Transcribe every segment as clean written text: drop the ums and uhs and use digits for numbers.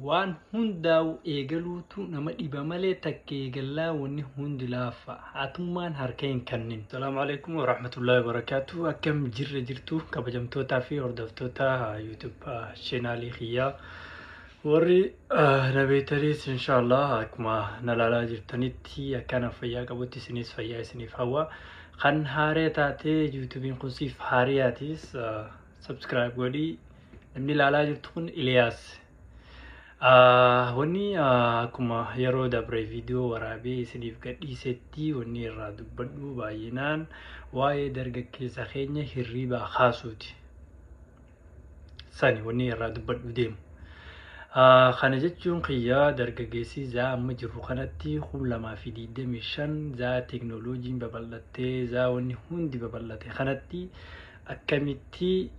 Waan hundaa'u eegaluutu nama dhiba malee takka eegallaa wanni hundi laaffa. Hatummaan harka hin kennin. Salaamu alaikum warahmatullahi wabarakatuh. Akkam jirra jirtu kabajamtootaa fi hordoftoota YouTube chaanaalii kiyyaa. Warri na beektaniis inshallah akkuma na ilaalaa jirtanitti akkana fayyaa qabutti isinis fayyaa isiniif hawwa. Kan haaree taatee YouTubein kun siif haariyaatis subscribe godhii. Namni ilaalaa jirtu kun Iliyaas. Wanni akkuma yeroo dabre viidiyoo waraabee isiniif gadhiisetti wanni irraa dubbadhu baay'inaan waa'ee dargaggeessa keenya hirribaa kaasuuti. Sani wanni irraa dubbadhu deemu. Kana jechuun kiyyaa dargaggeessi zaa amma jirru kanatti 2025 zaa teeknooloojiin babal'attee zaa wanni hundi babal'ate kanatti akkamitti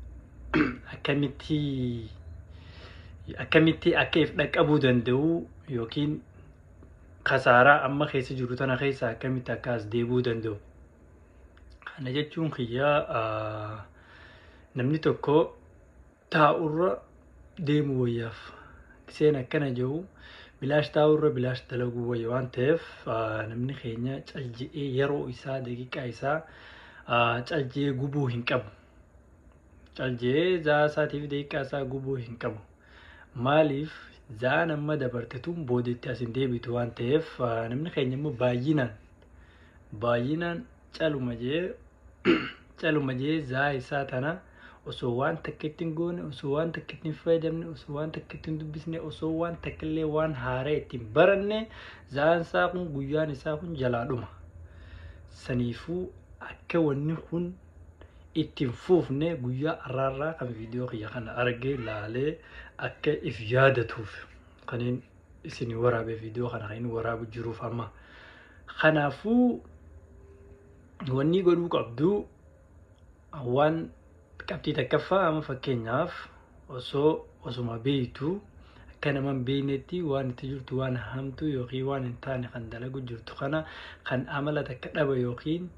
akka if dhaqqabuu danda'u yookiin kasaaraa amma keessa jiru tana keessa akkamitti akka as deebi'uu danda'u. Kana jechuun kiyyaa namni tokko taa'urra deemu wayyaaf. Seen akkana jiru bilaash taa'urra bilaash dalaguu wayya waan ta'eef namni keenya calji'ee yeroo isaa daqiiqaa isaa calji'ee gubuu hin qabu. Calji'ee zaa isaatiif daqiiqaa isaa gubuu hin qabu. Maaliif zaan amma dabarte tun boodetti as hin deebitu waan ta'eef namni keenya immoo baay'inaan caluma jee zaa isaa tana osoo waan takka ittiin goone, osoo waan takka ittiin fayyadamne, osoo waan takka ittiin dubbisne, osoo waan takka illee waan haaraa ittiin baranne zaan isaa kun guyyaan isaa kun jalaa dhuma. Saniifuu akka wanni kun ittiin fuufne guyyaa arraarraa kan viidiyoo kiyya kana argee laalee akka if yaadatuuf kaniin isin waraabee viidiyoo kana kan inni waraabu jiruuf amma. Kanaafuu wanni godhuu qabdu waan qabxii takkaffaa amma fakkeenyaaf osoo osuma beektu akka nama hin beeknetti waan itti jirtu waan hamtuu yookiin waan hin taane kan dalagu jirtu kana kan amala takka dhaba yookiin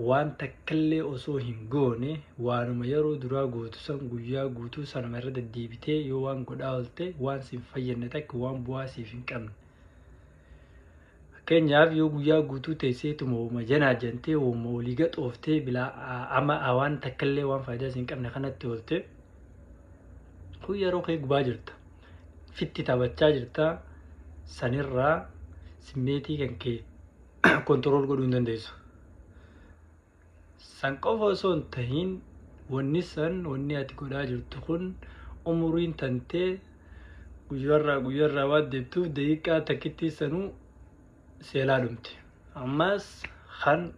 waan takkallee osoo hin goone waanuma yeroo duraa gootu san guyyaa guutuu sanuma irra deddeebitee yoo waan godhaa oolte waan si hin fayyadne takka waan bu'aa siif hin qabne. Fakkeenyaaf yoo guyyaa guutuu teesseetuma uuma janaa jantee uuma olii gaxooftee bilaa ama waan takkallee waan faayidaa si hin qabne kanatti oolte kun yeroo kee gubaa jirta. Fitti taphachaa jirta sanirraa simmeetii kan kee kontirool godhuu hin dandeessu. San qofa osoo hin tahin wanni san wanni ati godhaa jirtu kun umuriin tantee guyyaarraa waan deebtuuf daqiiqaa takkittii sanuu seelaa dhumte. Ammas kan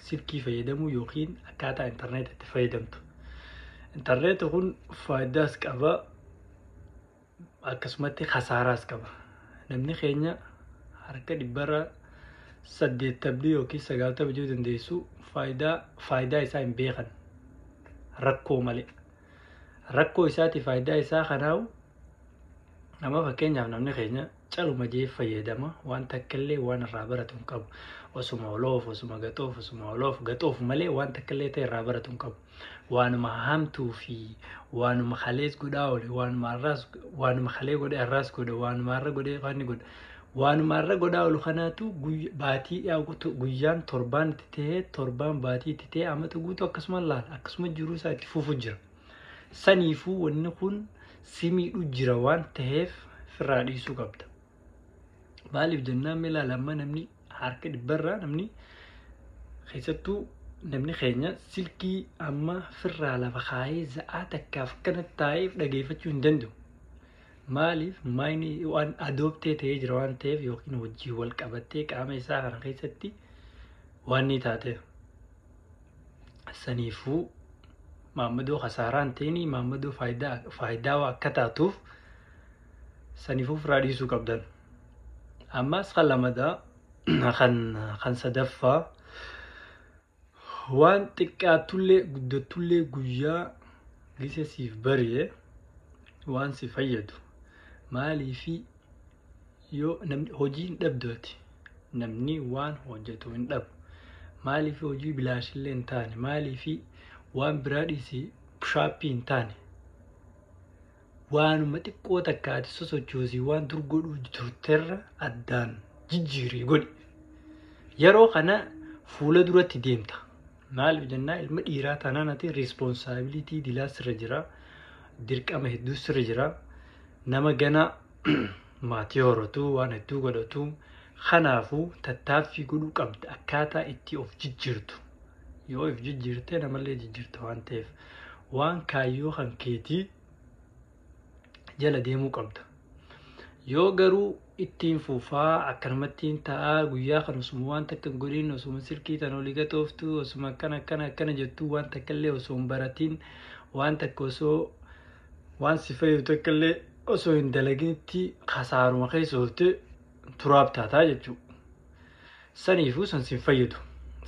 silkii fayyadamuu yookiin akkaataa intarneeta itti fayyadamtu. Intarneeti kun faayidaas qaba akkasumatti kasaaraas qaba. Namni keenya harka dhibbarra 80 yookiin 90 jechuu dandeessu faayidaa isaa hin beekan rakkoo malee. Rakkoo isaati faayidaa isaa kanaawu nama fakkeenyaaf namni keenya caluma jee fayyadama waan takkallee waan irraa baratu hin qabu. Osuma oloof osuma gaxoof osuma oloof gaxoof malee waan takkallee ta'e irraa baratu hin qabu. Waanuma hamtuu fi waanuma kalees godhaa oole waanuma har'aas waanuma kalee godhe har'aas godhe waanuma har'a godhe waan godhe waanuma har'a godhaa oolu kanaatu baatii guyyaan torbaan itti ta'ee torbaan baatii itti ta'ee amata guutuu akkasuma laala akkasuma jiruu isaa itti fufu jira. Saniifuu wanni kun si miidhu jira waan ta'eef firraa dhiisuu qabda. Maaliif jennaan mee ilaala amma namni harka dhibbarraa namni keessattuu namni keenya silkii amma firraa lafa kaayee za'aa takkaaf akkana taa'eef dhageeffachuu hin danda'u. Maaliif maayini waan adooptee ta'ee jira waan ta'eef yookiin hojii wal qabattee qaama isaa kana keessatti waan ni taateef. Saniifuu maammadoo kasaaraa hin ta'inii maammadoo faayidaa akka taatuuf saniifuu firraa dhiisuu qabdan. Ammas kan lamadaa kan sadaffaa waan xiqqaattullee guddattullee guyyaa gisa siif bari'e waan si fayyadu. Maaliifi yoo namni hojii hin dhabdu ati namni waan hojjetu hin dhabu. Maaliifi hojii bilaashillee hin taane maaliifi waan biraa dhiisi shaappii hin taane. Waanuma xiqqoo takka ati sosochoosii waan dur godhuu turterra addaan jijjiirii godhi. Yeroo kana fuula duratti deemta. Maaliif jennaa, ilma dhiiraa taanaan ati responsibility dilaa sirra jira. Dirqama hedduu sirra jira. Nama gana maatii horatu, waan hedduu godhatu. Kanaafuu tattaaffii godhuu qabda akkaataa itti of jijjiirtu. Yoo of jijjiirte namallee jijjiirta waan ta'eef, waan kaayyoo kan keetii jala deemuu qabda. Yoo garuu ittiin fufaa, akkanumattiin ta'aa, guyyaa kan osuma waan takka hin godhin, osuma silkii tan olii gatooftu, osuma akkana akkana akkana jettuu, waan takka illee osoo hin baratin, waan takka osoo waan si fayyadu takka illee osoo hin dalaginitti kasaaruma keessa oolte turaaf taataa jechuudha. Saniifuu san si fayyadu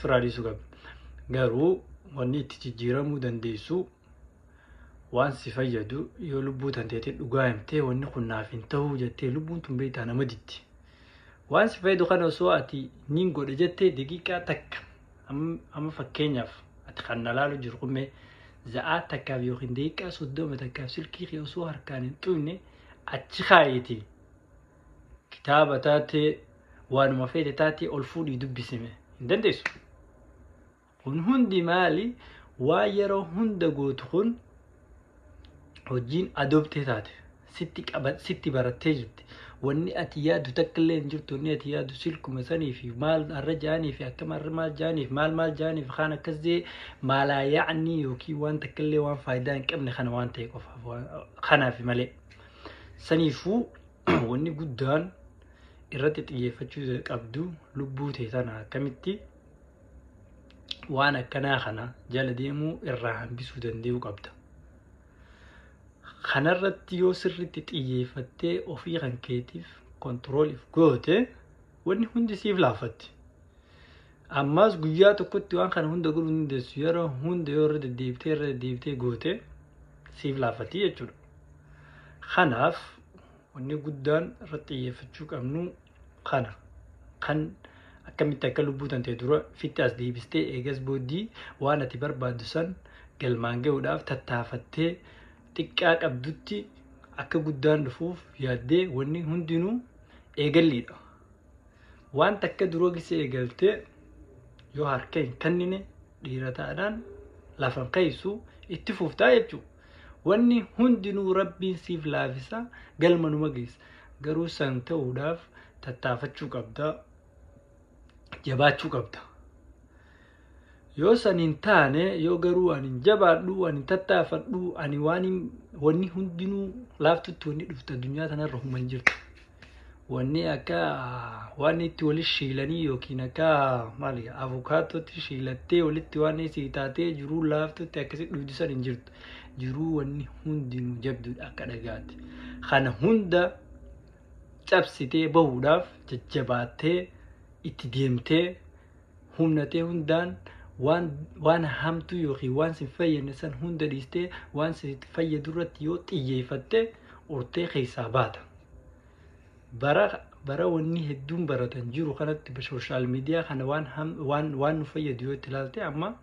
firaa dhiisuu qabda. Garuu wanni itti jijjiiramuu dandeessu, waan si fayyadu, yoo lubbuu tanteetiin dhugaa himtee, wanni kun naaf hin ta'uu jettee, lubbuun tun beektaa nama ditti. Waan si fayyadu kana osoo ati niin godhe jettee daqiiqaa takka, amma fakkeenyaaf ati kan na laalu jiru kun, mee za'aa takkaaf yookiin daqiiqaa 30 takkaaf silkii kee osoo harkaan hin xuqne achi kaayeeti. Kitaaba taatee, waanuma feete taatee, ol fuudhii dubbisime hin dandeessu. Kun hundi maali? Waan yeroo hunda gootu kun hojiin adobtee taate sitti qaba, sitti barattee jirti. Wanni ati yaaddu takka illee hin jirtu. Wanni ati yaaddu silkuma sanii fi maal har'a ja'anii fi akkam har'a maal ja'anii fi maal maal ja'anii fi kaan akkas jee maalaa yaa'anii yookiin waan takka illee waan faayidaa hin qabne kana waan ta'e qofaaf kanaaf malee. Saniifuu wanni guddaan irratti xiyyeeffachuu qabdu lubbuu ta'e tana akkamitti waan akkanaa kana jala deemuu irraa hambisuu danda'uu qabda. Kanarratti yoo sirriitti xiyyeeffattee ofii kan keetiif control iif goote, wanni hundi siif laaffatti. Ammas guyyaa tokkotti waan kana hunda godhuu hin dandeessu. Yeroo hunda yoo irra deddeebitee irra deddeebitee goote siif laaffatti jechuudha. Kanaaf wanni guddaan irratti xiyyeeffachuu qabnu kana. Kan akkamitti akka lubbuu tantee dura fitti as deebistee, eegas booddee waan ati barbaaddu san galmaan gahuudhaaf tattaafattee, xiqqaa qabdutti akka guddaan dhufuuf yaaddee, wanni hundinuu eegalliidha. Waan takka dura gisee eegaltee yoo harka hin kennine, dhiira ta'adhaan lafan keessu itti fuftaa jechuudha. Wanni hundinuu Rabbiin siif laafisa, galma numa geessa. Garuu san ta'uudhaaf tattaafachuu qabda. Jabaachuu qabda. Yoo san hin taane, yoo garuu ani hin jabaadhu, ani hin tattaafadhu, ani waan wanni hundinuu laaftutti wanni dhuftu addunyaa tanarra huma hin jirtu. Wanni akka waan itti wali shiilanii yookiin akka maali avukaatootti shiilattee walitti waan isii taatee jiruu laaftutti akkasi dhugdu san hin jirtu. Jiruu wanni hundinuu jabduudha akka dhagaati. Kana hunda cabsitee bahuudhaaf jajjabaattee itti deemtee humnatee hundaan waan hamtuu yookiin waan si fayyadne san hunda dhiistee waan si fayyadu irratti yoo xiyyeeffatte urtee keessaa baata. Bara wanni hedduun baratan jiru kanatti social media kana waan nu fayyadu yoo itti ilaalte, amma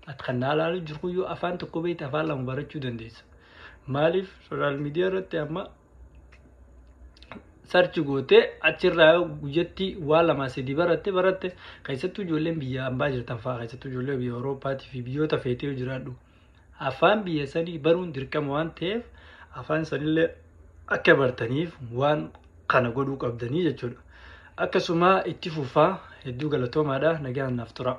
ati kan naa ilaalu jiru yoo afaan tokko beekte afaan lama barachuu dandeessa. Maaliif, social media irratti amma search gootee achirraa yoo guyyatti waa lama sadii baratte, keessattuu ijoolleen biyya ambaa jirtan fa'aa, keessattuu ijoollee biyya Awurooppaatii fi biyyoota feetee yoo jiraadhu, afaan biyya sanii baruun dirqama waan ta'eef, afaan sanillee akka bartaniif waan kana godhuu qabdanii jechuudha. Akkasuma itti fufaa, hedduu galatoomaadha, nagaan naaf tura.